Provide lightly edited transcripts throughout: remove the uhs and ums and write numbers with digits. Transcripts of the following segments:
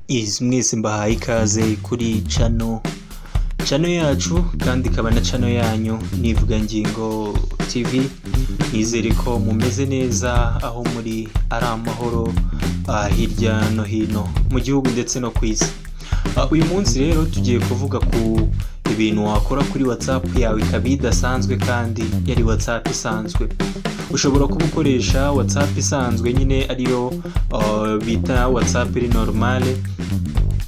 Is mwese mbahaye ikaze kuri channel yacu, kandi ikaba na channel yanyu Nivugangingo TV. Nizere ko mumeze neza aho muri, ari amahoro, hirya no hino mu gihugu ndetse no ku isi. Uyu munsi rero tugiye kuvuga ku ibintu wakora kuri WhatsApp yawe ikaba idasanzwe kandi yari WhatsApp isanzwe. Ushobora kuba ukoresha WhatsApp isanzwe nyine, ariyo bita WhatsApp iri normale.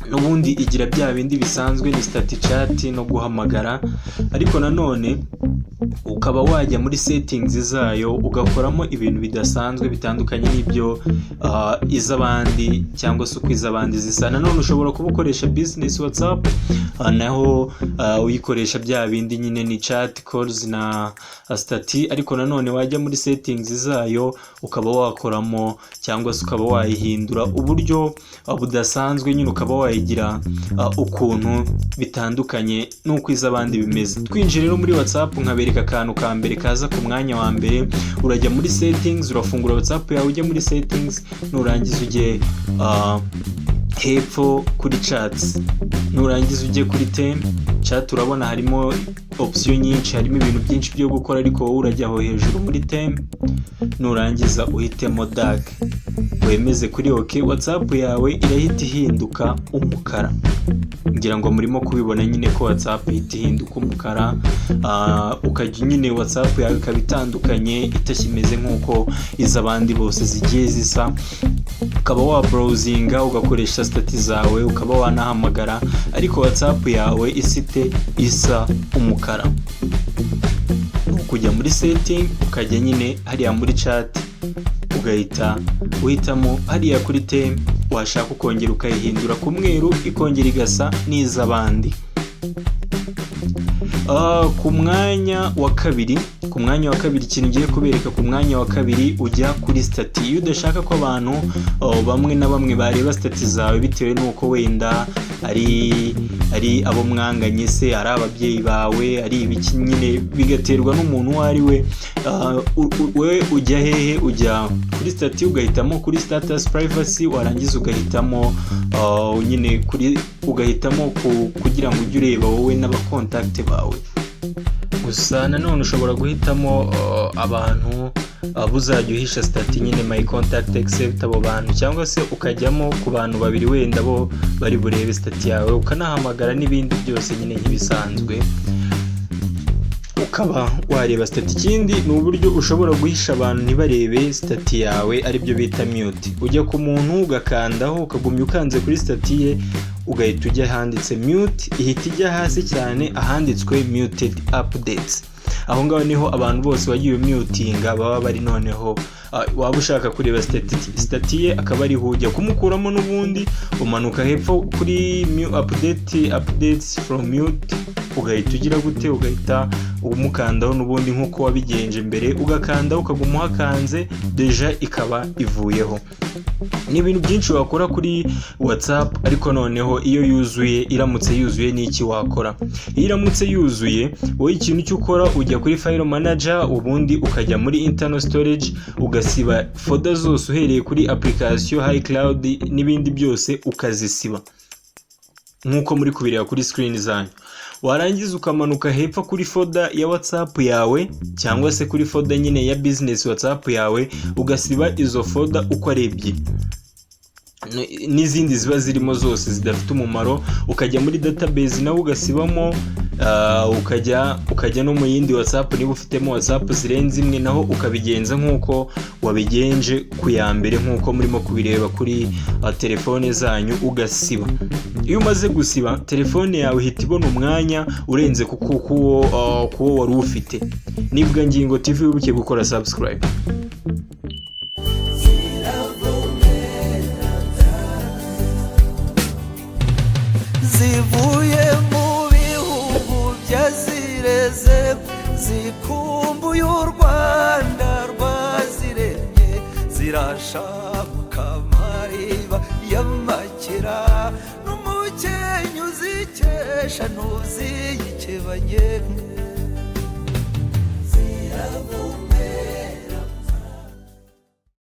N'ubundi igira bya bindi bisanzwe, ni status, chat no guhamagara, ariko nanone ukaba wajya muri settings zayo ugakoramo ibintu bidasanzwe, bitandukanye n'ibyo iz'abandi cyangwa se uko iz'abandi zisa. Nanone ushobora kuba ukoresha business WhatsApp, naho uyikoresha bya bindi nyine ni chat, calls na status, ariko nanone wajya muri settings zayo ukaba wakoramo cyangwa se ukaba wayihindura uburyo budasanzwe nyine, ukaba wayigira ukuntu bitandukanye n'uko iz'abandi bimeze. Twinjiye rero muri WhatsApp, nkabereka akantu ka mbere kaza ku mwanya wa mbere. Urajya muri settings, urafungura WhatsApp yawe, ujya muri settings, nurangiza ujye hepfo kuri chats, nurangiza ujye kuri theme chat. Urabona harimo option nyinshi, harimo ibintu byinshi byo gukora, ariko wowe urajya aho hejuru muri theme, nurangiza uhitemo dark, wemeze kuri OK. WhatsApp yawe irahita ihinduka umukara. Ngira ngo murimo kubibona nyine ko WhatsApp ihita ihinduka umukara, ukajya nyine WhatsApp yawe ikaba itandukanye, itakimeze nk'uko iz'abandi bose zigiye zisa, ukaba wa browsinga, ugakoresha status zawe, ukaba wanahamagara, ariko WhatsApp yawe isite isa umukara. Ni ukujya muri setting, ukajya nyine hariya muri chat, ugahita uhitamo hariya kuri theme, washaka ukongera ukayihindura ku mweru, ikongera igasa n'iz'abandi. Ku mwanya wa kabiri, ku mwanya wa kabiri, ikintu ngiye kubereka ku mwanya wa kabiri, ujya kuri status. Iyo udashaka ko abantu bamwe na bamwe bareba status zawe, bitewe n'uko wenda ari abo mwanganye se, ari ababyeyi bawe, ari ibiki nyine, bigaterwa n'umuntu uwo ari we, we ujya hehe? Ujya kuri status, ugahitamo kuri status privacy, warangiza ugahitamo nyine kuri ugahitamo kugira ngo ujye ureba wowe n'aba contact bawe gusa. Nanone ushobora guhitamo abantu uzajya uhisha status nyine, my contact except abo bantu, cyangwa se ukajyamo ku bantu babiri wenda bo bari burebe status yawe, ukanahamagara n'ibindi byose nyine nk'ibisanzwe, ukaba wareba status. Ikindi ni uburyo ushobora guhisha abantu ntibarebe status yawe, aribyo bita mute. Ujya ku muntu, ugakandaho, ukagumya ukanze kuri status ye, ugahita ujya ahanditse mute, ihita ijya hasi cyane ahanditswe muted updates. Aho ngaho niho abantu bose wagiye umutinga baba bari. Noneho waba ushaka kureba status ye, akaba ariho ujya kumukuramo. N'ubundi umanuka hepfo kuri update updates from mute, ugahita ugira gute? Ugahita umukandaho n'ubundi nk'uko wabigenje mbere, ugakandaho, ukaguma uhakanze, déjà ikaba ivuyeho. Ni ibintu byinshi wakora kuri WhatsApp, ariko noneho iyo yuzuye, iramutse yuzuye, ni iki wakora? Iyo iramutse yuzuye, wowe ikintu cyo ukora, ujya kuri file manager, ubundi ukajya muri internal storage, ugasiba folder zose uhereye kuri application, iCloud n'ibindi byose, ukazisiba nk'uko muri kubireba kuri screen zanyu. Warangiza ukamanuka hepfo kuri folder ya WhatsApp yawe, cyangwa se kuri folder nyine ya business WhatsApp yawe, ugasiba izo folder uko ari ebyiri n'izindi ziba zirimo zose zidafite umumaro, ukajya muri database nawe ugasibamo, ukajya no mu yindi WhatsApp, niba ufitemo WhatsApp zirenze imwe, naho ukabigenza nk'uko wabigenje ku ya mbere, nk'uko murimo kubireba kuri telefone zanyu, ugasiba. Iyo umaze gusiba, telefone yawe ihita ibona umwanya urenze kuwo wari ufite. Nibwa Ngingo TV, wibuke gukora subscribe. Ziravumera, zivuye mu bihugu byazireze, zikumbuye u Rwanda rwaziremye, zirashaka amariba y'amakira n'umukenke uzikesha ntuziyikebanye.